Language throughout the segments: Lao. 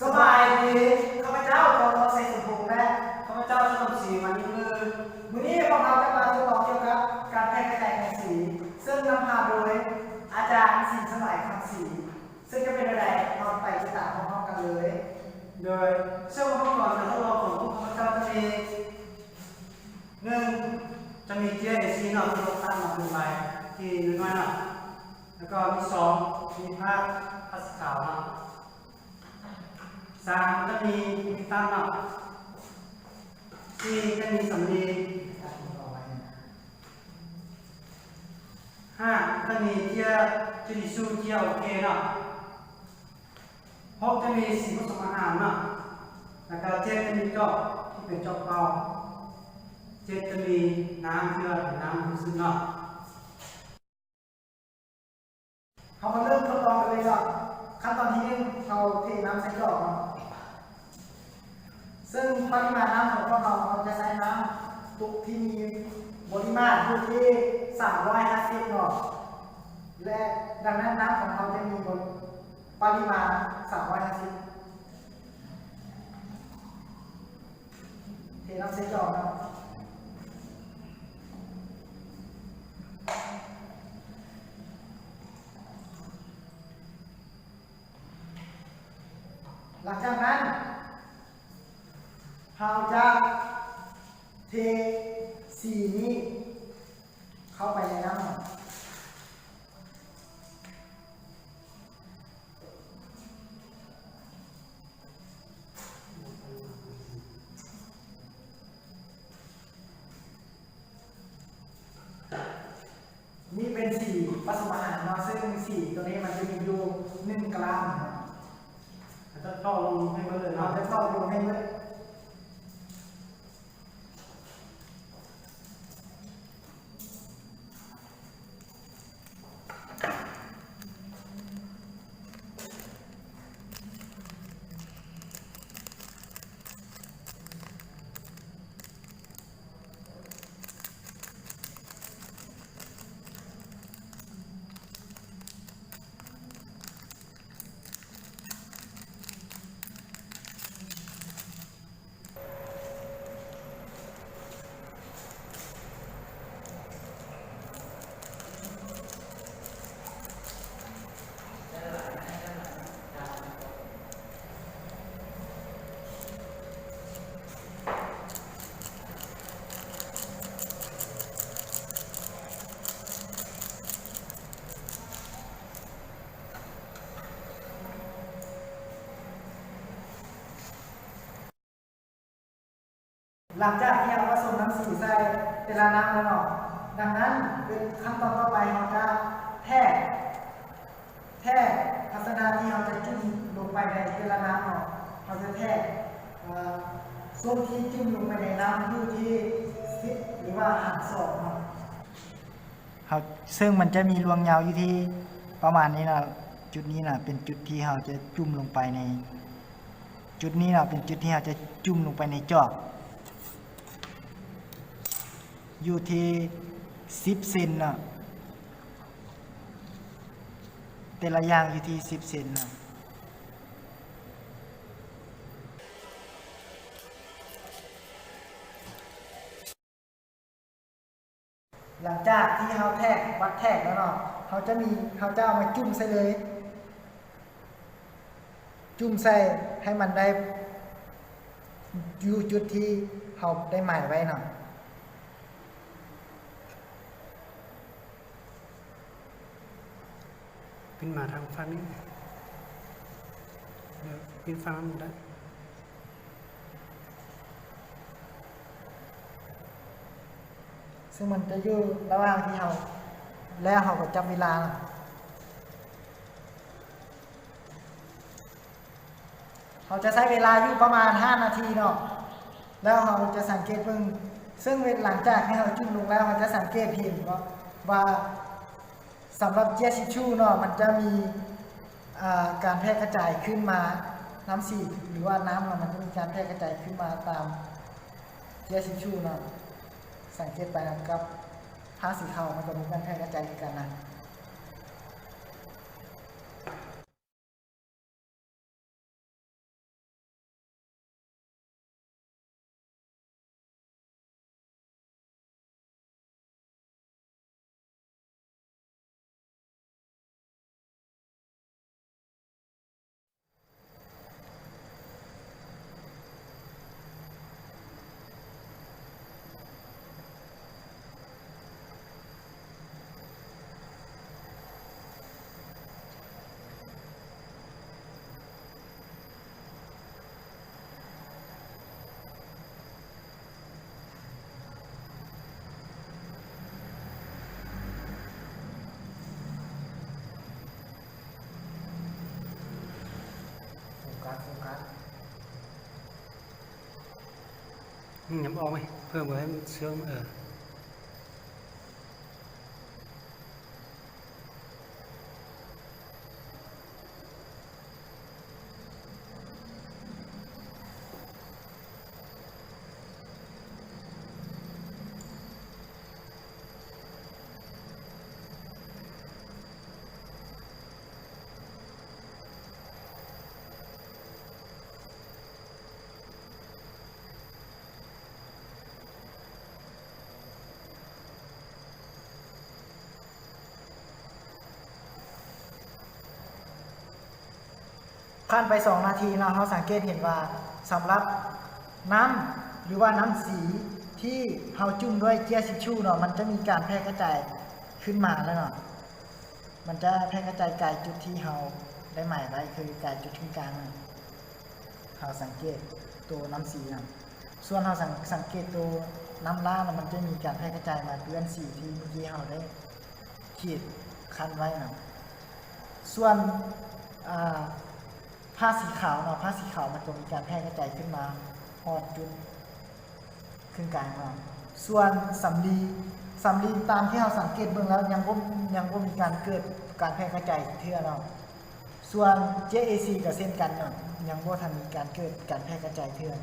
ສະບາຍດີ, ຂ້າພະເຈົ້າ ກ.ທ. ໄຊສົມພົງ ແລະ ຂ້າພະເຈົ້າ ຊະໜົມ ສີມະນີເລີດ. ມື້ນີ້ພວກເຮົາຈະມາທົດລອງກ່ຽວກັບການແຜ່ກະຈາຍຂອງສີ, ເຊິ່ງນຳພາໂດຍອາຈານ ສີສະຫວາຍ ຄຳສີ. ເຊິ່ງຈະເປັນແນວໃດ, ເຮົາໄປຕິດຕາມພ້ອມໆກັນເລີຍ. ໂດຍເຊິ່ງອຸປະກອນການທົດລອງຂອງພວກຂ້າພະເຈົ້າຈະມີ ໜຶ່ງ ຈະມີເຈ້ຍເອສີ່ເນາະ ທີ່ເຮົາຕັດມາເປັນໃບທີ່ນ້ອຍໆເນາະ, ແລ້ວກໍມີ ສອງ ມີຜ້າ ຜ້າສີຂາວເນາະ, ສາມ ຈະມີ ມີຕັນເນາະ, ສີ່ ຈະມີສຳລີ, ຫ້າ ຈະມີເຈ້ຍ ເຈ້ຍທິຊຊູ ເຈ້ຍໂອເຄເນາະ, ຫົກ ຈະມີສີປະສົມອາຫານເນາະ, ແລ້ວກໍ ເຈັດ ຈະມີຈອກທີ່ເປັນຈອກເປົ່າ, ເຈັດ ຈະມີນ້ຳທີ່ວ່າເປັນນ້ຳບະລິສຸດເນາະ. ເຮົາມາເລີ່ມທົດລອງກັນເລີຍເນາະ. ຂັ້ນຕອນທີໜຶ່ງ ເຮົາເທນ້ຳໃສ່ຈອກເນາະ, ເຊິ່ງປະລິມານນ້ຳຂອງພວກເຮົາ ເຮົາຈະໃຊ້ນ້ຳຕຸກທີ່ມີປະລິມານຢູ່ທີ່ສາມຮ້ອຍຫ້າສິບເນາະ, ແລະ ດັ່ງນັ້ນນ້ຳຂອງເຮົາຈະມີ ປະລິມານສາມຮ້ອຍຫ້າສິບ. ເທນ້ຳໃສ່ຈອກເນາະ. ຫຼັງຈາກນັ້ນ ເຮົາຈະເທສີນີ້ເຂົ້າໄປໃນນ້ຳ. ນີ້ເປັນສີປະສົມອາຫານເນາະ, ເຊິ່ງສີໂຕນີ້ມັນຈະມີຢູ່ໜຶ່ງກຣາມເນາະ. ເຮົາຈະເຈາະລົງໃຫ້ເບິດເລີຍເນາະ, ເຮົາຈະເຈາະລົງໃຫ້ເບິດ. ຫຼັງຈາກທີ່ເຮົາປະສົມນ້ຳສີໃສ່ແຕ່ລະນ້ຳແລ້ວເນາະ, ດັ່ງນັ້ນເປັນຂັ້ນຕອນຕໍ່ໄປ ເຮົາຈະແທກ ແທກພາຊະນະທີ່ເຮົາຈະຈຸ່ມລົງໄປໃນແຕ່ລະນ້ຳເນາະ, ເຮົາຈະແທກ ເອີ ຊ່ວງທີ່ຈຸ່ມລົງໄປໃນນ້ຳຢູ່ທີ່ສິບ ຫຼືວ່າຫານສອງເນາະ. ເຮົາ ເຊິ່ງມັນຈະມີລວງຍາວຢູ່ທີ່ປະມານນີ້ນະ, ຈຸດນີ້ນະເປັນຈຸດທີ່ເຮົາຈະຈຸ່ມລົງໄປໃນ ຈຸດນີ້ນະເປັນຈຸດທີ່ເຮົາຈະຈຸ່ມລົງໄປໃນຈອກ ຢູ່ທີ່ສິບເຊັນເນາະ, ແຕ່ລະຢ່າງຢູ່ທີ່ສິບເຊັນເນາະ. ຫຼັງຈາກທີ່ເຮົາແທກ ວັດແທກແລ້ວເນາະ, ເຮົາຈະມີ ເຮົາຈະເອົາມາຈຸ່ມໃສ່ເລີຍ, ຈຸ່ມໃສ່ໃຫ້ມັນໄດ້ຢູ່ຈຸດທີ່ເຮົາໄດ້ໝາຍໄວ້ເນາະ. ປິ່ນມາທາງຝັ່ງນີ້ ເອີ ປິ່ນຝັ່ງນັ້ນກໍໄດ້. ເຊິ່ງມັນຈະຢູ່ລະຫວ່າງທີ່ເຮົາ ແລ້ວເຮົາກໍຈັບເວລາ. ເຮົາຈະໃຊ້ເວລາຢູ່ປະມານຫ້ານາທີເນາະ, ແລ້ວເຮົາຈະສັງເກດເບິ່ງ, ເຊິ່ງເວ ຫຼັງຈາກທີ່ເຮົາຈຸ່ມລົງແລ້ວ ເຮົາຈະສັງເກດເຫັນວ່າ ວ່າ ສຳລັບເຈ້ຍທິຊຊູເນາະ ມັນຈະມີ ອ່າ ການແຜ່ກະຈາຍຂຶ້ນມາ, ນ້ຳສີ ຫຼືວ່ານ້ຳເນາະ ມັນຈະມີການແຜ່ກະຈາຍຂຶ້ນມາຕາມເຈ້ຍທິຊຊູເນາະ, ສັງເກດໄປນຳກັບຜ້າສີຂາວ ມັນກໍມີການແຜ່ກະຈາຍຄືກັນນະ. ອືມ ຫຍັບອອກໄໝ ເພີ່ມບໍ່ໃຫ້ມັນເຊື່ອມ ເອີ. ຜ່ານໄປສອງນາທີເນາະ, ເຮົາສັງເກດເຫັນວ່າສຳລັບນ້ຳ ຫຼືວ່ານ້ຳສີທີ່ເຮົາຈຸ່ມດ້ວຍເຈ້ຍຊິບຊູເນາະ, ມັນຈະມີການແຜ່ກະຈາຍຂຶ້ນມາແລ້ວເນາະ. ມັນຈະແຜ່ກະຈາຍກາຍຈຸດທີ່ເຮົາໄດ້ໝາຍໄວ້ ຄືກາຍຈຸດເຄິ່ງກາງນັ້ນ. ເຮົາສັງເກດໂຕນ້ຳສີນຳ. ສ່ວນເຮົາສັງ ສັງເກດໂຕນ້ຳລ້ານະ ມັນຈະມີການແຜ່ກະຈາຍມາເປື້ອນສີທີ່ເມື່ອກີ້ເຮົາໄດ້ຂີດຂັ້ນໄວ້ນຳ. ສ່ວນ ອ່າ ຜ້າສີຂາວເນາະ, ຜ້າສີຂາວມັນກໍມີການແຜ່ກະຈາຍຂຶ້ນມາຮອດຈຸດເຄິ່ງກາງເນາະ. ສ່ວນສຳລີ, ສຳລີຕາມທີ່ເຮົາສັງເກດເບິ່ງແລ້ວ ຍັງບໍ່ ຍັງບໍ່ມີການເກີດການແຜ່ກະຈາຍເທື່ອເນາະ. ສ່ວນເຈເອຊີກໍເຊັ່ນກັນເນາະ, ຍັງບໍ່ທັນມີການເກີດການແຜ່ກະຈາຍເທື່ອ.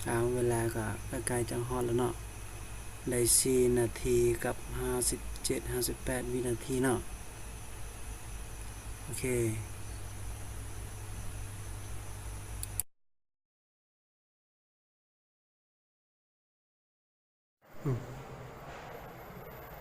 ເອົາ ເວລາກໍໃກ້ໆຈະຮອດແລ້ວເນາະ, ໄດ້ສີ່ນາທີກັບຫ້າສິບເຈັດ ຫ້າສິບແປດວິນາທີເນາະ. ໂອເຄ.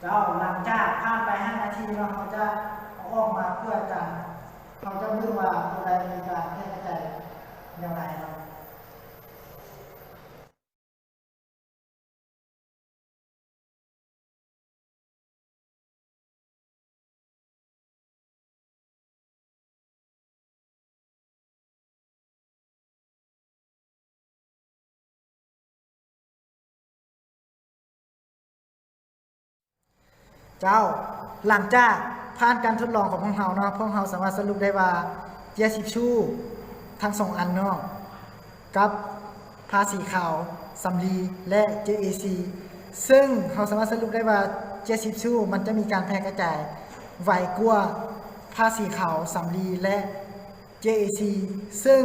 ເຈົ້າ, ຫຼັງຈາກຜ່ານໄປຫ້ານາທີເນາະ, ເຮົາຈະເອົາອອກມາເພື່ອການ ເຮົາຈະເບິ່ງວ່າໂຕໃດມີການແຜ່ກະຈາຍຢ່າງໃດເນາະ. ເຈົ້າ, ຫຼັງຈາກຜ່ານການທົດລອງຂອງພວກເຮົາເນາະ, ພວກເຮົາສາມາດສະຫຼຸບໄດ້ວ່າ ເຈ້ຍຊິບຊູທັງສອງອັນເນາະ ກັບຜ້າສີຂາວສຳລີ ແລະ ເຈເອຊີ ເຊິ່ງເຮົາສາມາດສະຫຼຸບໄດ້ວ່າ ເຈ້ຍຊິບຊູມັນຈະມີການແຜ່ກະຈາຍໄວກວ່າຜ້າສີຂາວສຳລີ ແລະ ເຈເອຊີ ເຊິ່ງ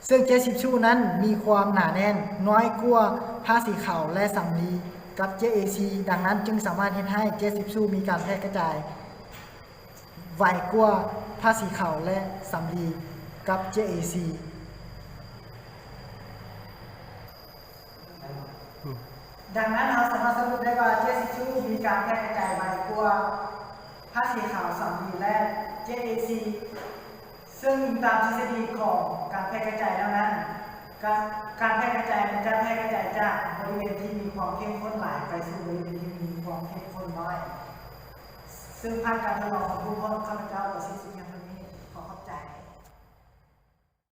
ເຊິ່ງເຈ້ຍຊິບຊູນັ້ນມີຄວາມໜາແໜ້ນນ້ອຍກວ່າຜ້າສີຂາວ ແລະ ສຳລີ ກັບ ເຈເອຊີ ດັ່ງນັ້ນຈຶ່ງສາມາດເຮັດໃຫ້ເຈ້ຍຊິບຊູມີການແຜ່ກະຈາຍໄວກວ່າຜ້າສີຂາວ ແລະ ສຳລີ ກັບ ເຈເອຊີ. ອືມ ດັ່ງນັ້ນ ເຮົາສາມາດສະຫຼຸບໄດ້ວ່າ ເຈ້ຍຊິບຊູມີການແຜ່ກະຈາຍໄວກວ່າຜ້າສີຂາວສຳລີ ແລະ ເຈເອຊີ ເຊິ່ງອີງຕາມທິດສະດີຂອງການແຜ່ກະຈາຍແລ້ວນັ້ນ ການ ການແຜ່ກະຈາຍມັນຈະແຜ່ກະຈາຍຈາກບໍລິເວນທີ່ມີຄວາມເຂັ້ມຂຸ້ນຫຼາຍໄປສູ່ບໍລິເວນທີ່ມີຄວາມເຂັ້ມຂຸ້ນນ້ອຍ. ເຊິ່ງຜ່ານການທົດລອງຂອງຜູ້ພ້ອມ ຂ້າພະເຈົ້າກໍສິ້ນສຸດພຽງເທົ່ານີ້.